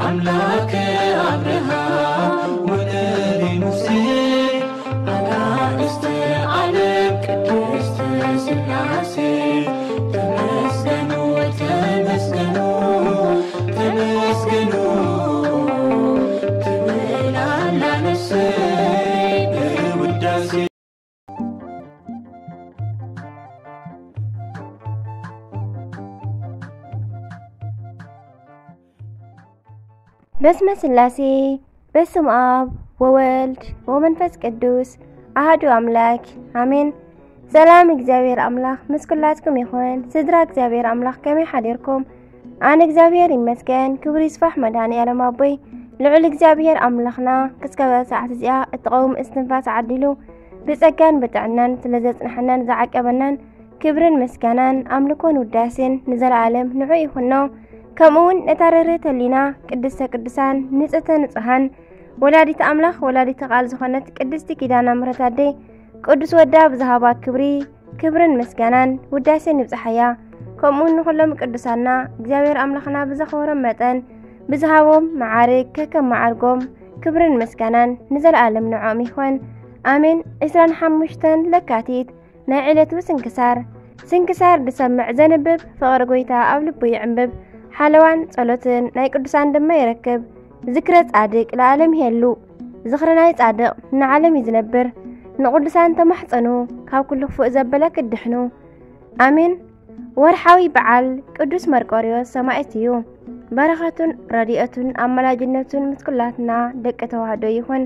ኣምላክ ኣብርሃም ወነቢ ሙሴ ኣናእስተ ዓለም ቅድስት ስላሴ ተመስገኑ ተመስገኑ ተመስገኑ ትብል ኣላ ነፍሰይ ብውዳሴ። በስመ ስላሴ በስም ኣብ ወወልድ ወመንፈስ ቅዱስ ኣህዱ ኣምላክ ኣሜን። ሰላም እግዚኣብሔር ኣምላኽ ምስ ኩላትኩም ይኹን። ስድራ እግዚኣብሔር ኣምላኽ ከመይ ሓዲርኩም? ኣነ እግዚኣብሔር ይመስገን፣ ክብሪ ይስፋሕ መድኃኔ ዓለም ኣቦይ። ልዑል እግዚኣብሔር ኣምላኽና ክስከበ ሰዓት እዚኣ እትቐውም እስትንፋስ ዓዲሉ ብጸጋን ብጥዕናን ስለ ዘጽንሐናን ዝዓቀበናን ክብርን ምስጋናን ኣምልኮን ውዳሴን ንዘለኣለም ንዑ ይኹኖ። ከምኡ እውን ነታ ርህርህት ህሊና ቅድስተ ቅዱሳን ንጽህተ ንጹሃን ወላዲት ኣምላኽ ወላዲት ቃል ዝኾነት ቅድስቲ ኪዳነ ምሕረት ኣደይ ቅዱስ ወዳ ብዝሃባ ክብሪ ክብርን ምስጋናን ውዳሴን ይብጽሓያ። ከምኡ ንኹሎም ቅዱሳና እግዚኣብሔር ኣምላኽና ብዘኸበሮም መጠን ብዝሃቦም መዓርግ ከከም መዓርጎም ክብርን ምስጋናን ንዘለኣለም ንዖም ይኾን ኣሜን። ዕስራን ሓሙሽተን ለካቲት ናይ ዕለቱ ስንክሳር። ስንክሳር ዝሰምዕ ዘንብብ ፍቕሪ ጎይታ ኣብ ልቡ ይዕንብብ። ሓለዋን ጸሎትን ናይ ቅዱሳን ድማ ይረክብ። ዝክረ ጻድቅ ለዓለም ይሄሉ። ዝኽሪ ናይ ጻድቕ ንዓለም እዩ ዝነብር። ንቕዱሳን ተማሕጸኑ፣ ካብ ኩሉ ክፉእ ዘበለ ክድሕኑ። ኣሜን። ወርሓዊ በዓል ቅዱስ መርቆሪዎስ ሰማዕት እዩ። በረኸቱን ረድኤቱን ኣማላጅነቱን ምስ ኩላትና ደቂ ተዋህዶ ይኹን።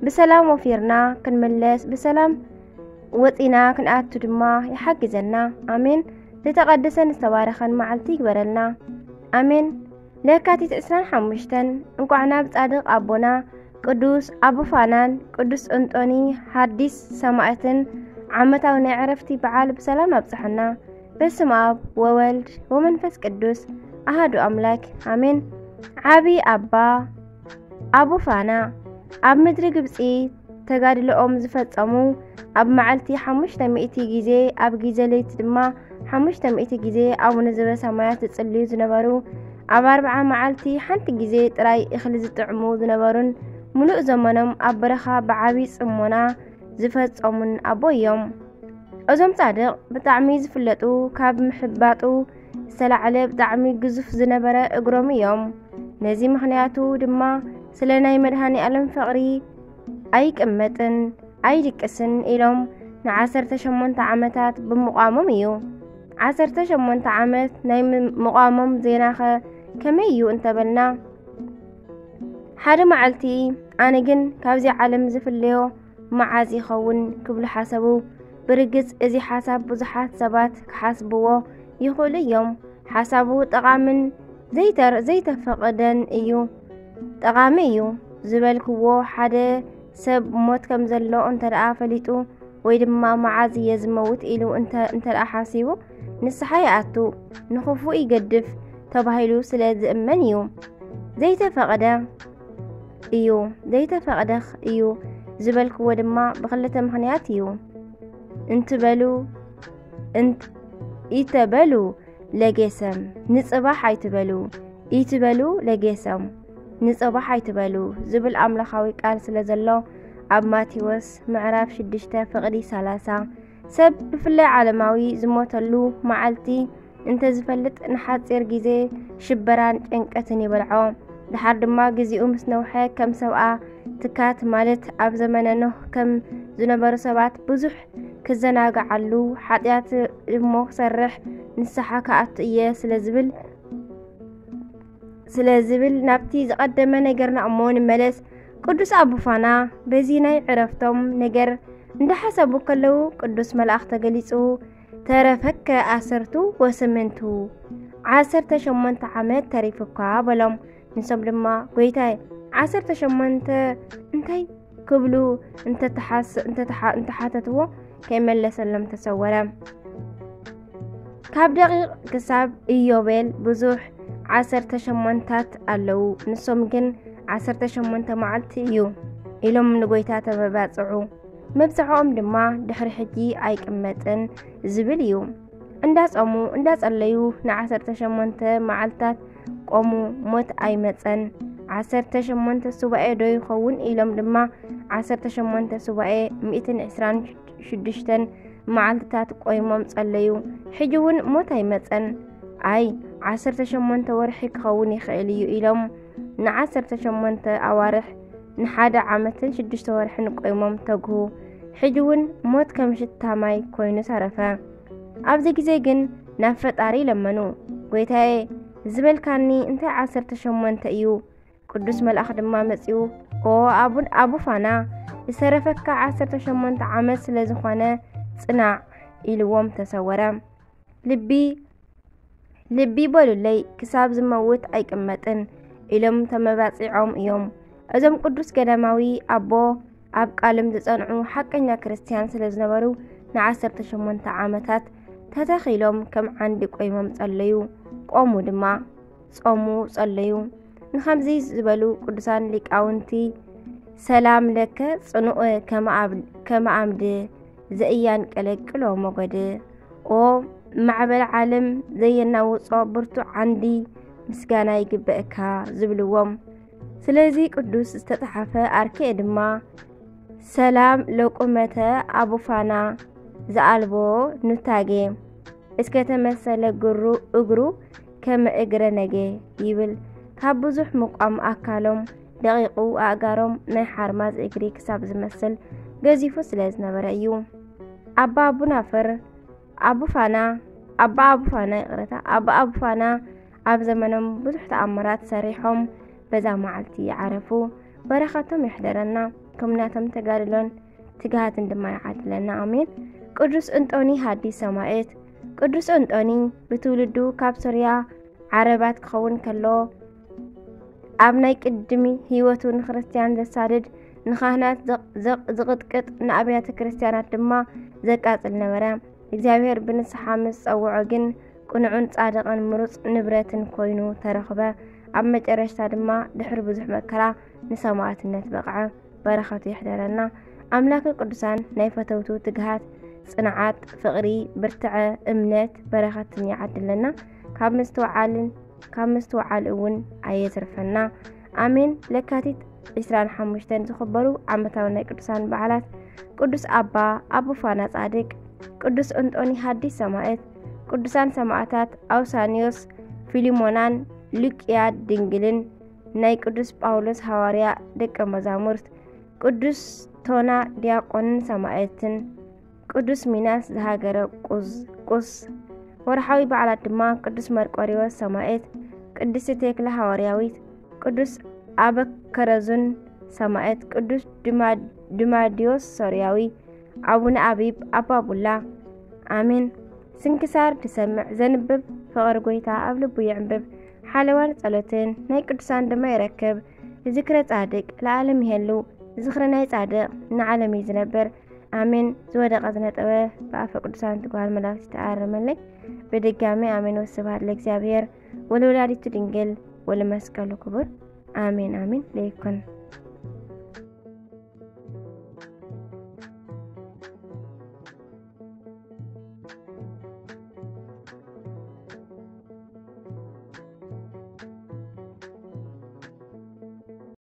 ብሰላም ወፊርና ክንምለስ፣ ብሰላም ወጺና ክንኣቱ ድማ ይሓግዘና። ኣሜን። ዝተቐደሰን ዝተባረኸን መዓልቲ ይግበረልና። ኣሜን። ለካቲት ዕስራን ሓሙሽተን እንቋዕ ናብ ጻድቕ ኣቦና ቅዱስ ኣቡፋናን ቅዱስ እንጦኒ ሃዲስ ሰማዕትን ዓመታዊ ናይ ዕረፍቲ በዓል ብሰላም ኣብጽሐና። በስመ ኣብ ወወልድ ወመንፈስ ቅዱስ ኣሃዱ ኣምላክ ኣሜን። ዓቢ ኣባ ኣቡፋና ኣብ ምድሪ ግብጺ ተጋድሎኦም ዝፈጸሙ፣ ኣብ መዓልቲ ሓሙሽተ ሚእቲ ግዜ፣ ኣብ ግዜ ለይቲ ድማ ሓሙሽተ ሚእቲ ግዜ ኣቡነ ዘበሰማያት ዝጽልዩ ዝነበሩ፣ ኣብ ኣርብዓ መዓልቲ ሓንቲ ግዜ ጥራይ እኽሊ ዝጥዕሙ ዝነበሩን፣ ምሉእ ዘመኖም ኣብ በረኻ ብዓቢ ጽሞና ዝፈጸሙን ኣቦ እዮም። እዞም ጻድቕ ብጣዕሚ ዝፍለጡ ካብ ምሕባጡ ዝተላዕለ ብጣዕሚ ግዙፍ ዝነበረ እግሮም እዮም። ነዚ ምኽንያቱ ድማ ስለ ናይ መድኃኔ ዓለም ፍቕሪ ኣይቅመጥን ኣይድቅስን ኢሎም ንዓሰርተ ሸሞንተ ዓመታት ብምቋሞም እዩ። ዓሰርተ ሸሞንተ ዓመት ናይ ም-፣ ምቋሞም ዜናኸ ከመይ እዩ እንተበልና፣ ሓደ መዓልቲ ኣነ ግን ካብዚ ዓለም ዝፍለዮ መዓዝ ይኸውን ክብሉ ሓሰቡ። ብርግጽ እዚ ሓሳብ ብዙሓት ሰባት ክሓስብዎ ይኽእሉ እዮም። ሓሳቡ ጠቓምን ዘይተር-፣ ዘይተፈቕደን እዩ። ጠቓሚ እዩ ዝበልክዎ ሓደ ሰብ ሞት ከም ዘሎ እንተ ደኣ ፈሊጡ ወይ ድማ መዓዝ እየ ዝመውት ኢሉ እንተ-፣ እንተ ደኣ ሓሲቡ ንስሓ ይኣቱ፣ ንኽፉእ ይገድፍ ተባሂሉ ስለ ዝእመን እዩ። ዘይተፈቕደ እዩ፣ ዘይተፈቕደ እዩ ዝበልክዎ ድማ ብኽልተ ምኽንያት እዩ። እንትበሉ፣ እንት-፣ ኢተበሉ ለጌሰም፣ ንጽባሕ ኣይትበሉ፣ ኢትበሉ ለጌሰም፣ ንጽባሕ ኣይትበሉ ዝብል ኣምላኻዊ ቃል ስለ ዘሎ ኣብ ማቴዎስ ምዕራፍ ሽዱሽተ ፍቕዲ ሰላሳ ሰብ ብፍላይ ዓለማዊ ዝሞተሉ መዓልቲ እንተዝፈልጥ ንሓጺር ግዜ ሽበራን ጭንቀትን ይበልዖ። ደሓር ድማ ግዜኡ ምስ ነውሐ ከም ሰብኣ ትካት ማለት ኣብ ዘመነ ኖህ ከም ዝነበሩ ሰባት ብዙሕ ክዘናግዓሉ፣ ሓጢኣት እሞ ክሰርሕ ንስሓ ክኣቱ እየ ስለ ዝብል፣ ስለ ዝብል ናብቲ ዝቐደመ ነገርና እሞ ንመለስ። ቅዱስ ኣቡፋና በዚ ናይ ዕረፍቶም ነገር እንዳሓሰቡ ከለዉ ቅዱስ መልኣኽ ተገሊጹ፣ "ተረፈከ ዓሰርቱ ወስምንቱ፣ ዓሰርተ ሸሞንተ ዓመት ተሪፉካ" በሎም። ንሶም ድማ፣ "ጐይታይ፣ ዓሰርተ ሸሞንተ እንታይ?" ክብሉ እንተተሓስ-፣ እንተተሓ-፣ እንተሓተትዎ ከይመለሰሎም ተሰወረ። ካብ ደቂቕ ክሳብ ኢዮቤል ብዙሕ ዓሰርተ ሸሞንታት ኣለዉ፣ ንሶም ግን ዓሰርተ ሸሞንተ መዓልቲ እዩ ኢሎም ንጐይታ ተመባጽዑ። መብጽዓኦም ድማ ድሕሪ ሕጂ ኣይቅመጥን ዝብል እዩ። እንዳጾሙ እንዳጸለዩ ንዓሰርተ ሸሞንተ መዓልታት ቆሙ፣ ሞት ኣይመጸን። ዓሰርተ ሸሞንተ ሱባኤ ዶ ይኸውን? ኢሎም ድማ ዓሰርተ ሸሞንተ ሱባኤ ሚእትን ዕስራን ሽዱሽተን መዓልትታት ቆይሞም ጸለዩ። ሕጂ እውን ሞት ኣይመጸን። ኣይ፣ ዓሰርተ ሸሞንተ ወርሒ ክኸውን ይኽእል እዩ ኢሎም ንዓሰርተ ሸሞንተ ኣዋርሕ፣ ንሓደ ዓመትን ሽዱሽተ ወርሕን ቆይሞም ተግሁ። ሕጂ እውን ሞት ከም ሽታ ማይ ኮይኑ ተረፈ። ኣብዚ ግዜ ግን ናብ ፈጣሪ ለመኑ። ጎይታዬ፣ ዝበልካኒ እንታይ ዓሰርተ ሸሞንተ እዩ? ቅዱስ መልኣኽ ድማ መጺኡ፣ ኦ ኣቡን ኣቡፋና፣ ዝተረፈካ ዓሰርተ ሸሞንተ ዓመት ስለ ዝኾነ ጽናዕ ኢልዎም ተሰወረ። ልቢ ልቢ በሉለይ፣ ክሳብ ዝመውት ኣይቅመጥን ኢሎም ተመባጺዖም እዮም። እዞም ቅዱስ ገዳማዊ ኣቦ ኣብ ቃልም ዝጸንዑ ሓቀኛ ክርስትያን ስለ ዝነበሩ ንዓሰርተ ሸሞንተ ዓመታት ተተኺሎም ከም ዓንዲ ቆይሞም ጸለዩ። ቆሙ ድማ፣ ጾሙ ጸለዩ። ንኸምዚ ዝበሉ ቅዱሳን ሊቃውንቲ ሰላም ለከ ጽኑዕ ከመ ኣብ-፣ ከመ ኣምድ ዘእያንቀለቅሎ ሞገድ፣ ኦ ማዕበል ዓለም ዘየናውጾ ብርቱዕ ዓንዲ ምስጋና ይግበእካ ዝብልዎም። ስለዚ ቅዱስ ዝተጻሓፈ ኣርኬ ድማ ሰላም ለቁመተ ኣቡፋና ዘኣልቦ ኑታጌ እስከ ተመሰለ ግሩ እግሩ ከመ እግረ ነጌ ይብል። ካብ ብዙሕ ምቋም ኣካሎም ደቂቑ ኣእጋሮም ናይ ሓርማዝ እግሪ ክሳብ ዝመስል ገዚፉ ስለ ዝነበረ እዩ። ኣባ ኣቡናፍር ኣቡፋና ኣባ ኣቡፋና ይቕረታ ኣባ ኣቡፋና ኣብ ዘመኖም ብዙሕ ተኣምራት ሰሪሖም በዛ መዓልቲ ይዓረፉ። በረኸቶም ይሕደረና፣ ከምናቶም ተጋድሎን ትግሃትን ድማ ይዓድለና። ኣሜን። ቅዱስ እንጦኒ ሃዲ ሰማዕት። ቅዱስ እንጦኒ ብትውልዱ ካብ ሶርያ ዓረባት ክኸውን ከሎ፣ ኣብ ናይ ቅድሚ ህይወቱ ንክርስትያን ዘሳድድ፣ ንኻህናት ዘቕ-፣ ዘቕ-፣ ዝቕጥቅጥ፣ ንኣብያተ ክርስትያናት ድማ ዘቃጽል ነበረ። እግዚኣብሔር ብንስሓ ምስ ጸውዖ ግን ቅኑዕን ጻድቕን ምሩጽ ንብረትን ኮይኑ ተረኽበ። ኣብ መጨረሽታ ድማ ድሕሪ ብዙሕ መከራ ንሰማዕትነት በቕዐ። በረኸቱ ይሕደረና። ኣምላከ ቅዱሳን ናይ ፈተውቱ ትግሃት፣ ጽንዓት፣ ፍቕሪ፣ ብርትዐ፣ እምነት፣ በረኸትን ይዓድለና። ካብ ምስትውዓልን ካብ ምስትውዓል እውን ኣየትርፈና። ኣሜን። ለካቲት ዕስራን ሓሙሽተን ዝኽበሩ ዓመታዊ ናይ ቅዱሳን በዓላት ቅዱስ ኣባ ኣቡፋና ጻድቅ፣ ቅዱስ እንጦኒ ሃዲስ ሰማዕት፣ ቅዱሳን ሰማዕታት ኣውሳኒዮስ፣ ፊሊሞናን ሉቅያ ድንግልን፣ ናይ ቅዱስ ጳውሎስ ሃዋርያ ደቀ መዛሙርት፣ ቅዱስ ቶና ዲያቆንን ሰማዕትን፣ ቅዱስ ሚናስ ዘሃገረ ቁዝ-፣ ቁስ። ወርሓዊ በዓላት ድማ ቅዱስ መርቆሪዎስ ሰማዕት፣ ቅድስቲ ቴክላ ሃዋርያዊት፣ ቅዱስ ኣበከረዙን ሰማዕት፣ ቅዱስ ድማ-፣ ድማዲዮስ ሶርያዊ፣ ኣቡነ ኣቢብ፣ ኣባ ቡላ። ኣሜን። ስንክሳር ዝሰምዕ ዘንብብ ፍቕሪ ጎይታ ኣብ ልቡ የዕንብብ። ሓለዋን ጸሎትን ናይ ቅዱሳን ድማ ይረክብ። ዝክረ ጻድቅ ለዓለም ይሄሉ። ዝኽሪ ናይ ጻድቕ ንዓለም እዩ ዝነብር። ኣሜን። ዝወደቐ ዝነጠበ ብኣፈ ቅዱሳን ትጓል መላእክት ተኣረመለይ። ብድጋሚ ኣሜን። ወስብሐት ለእግዚኣብሔር ወለወላዲቱ ድንግል ወለመስቀሉ ክቡር። ኣሜን ኣሜን። ለይኩን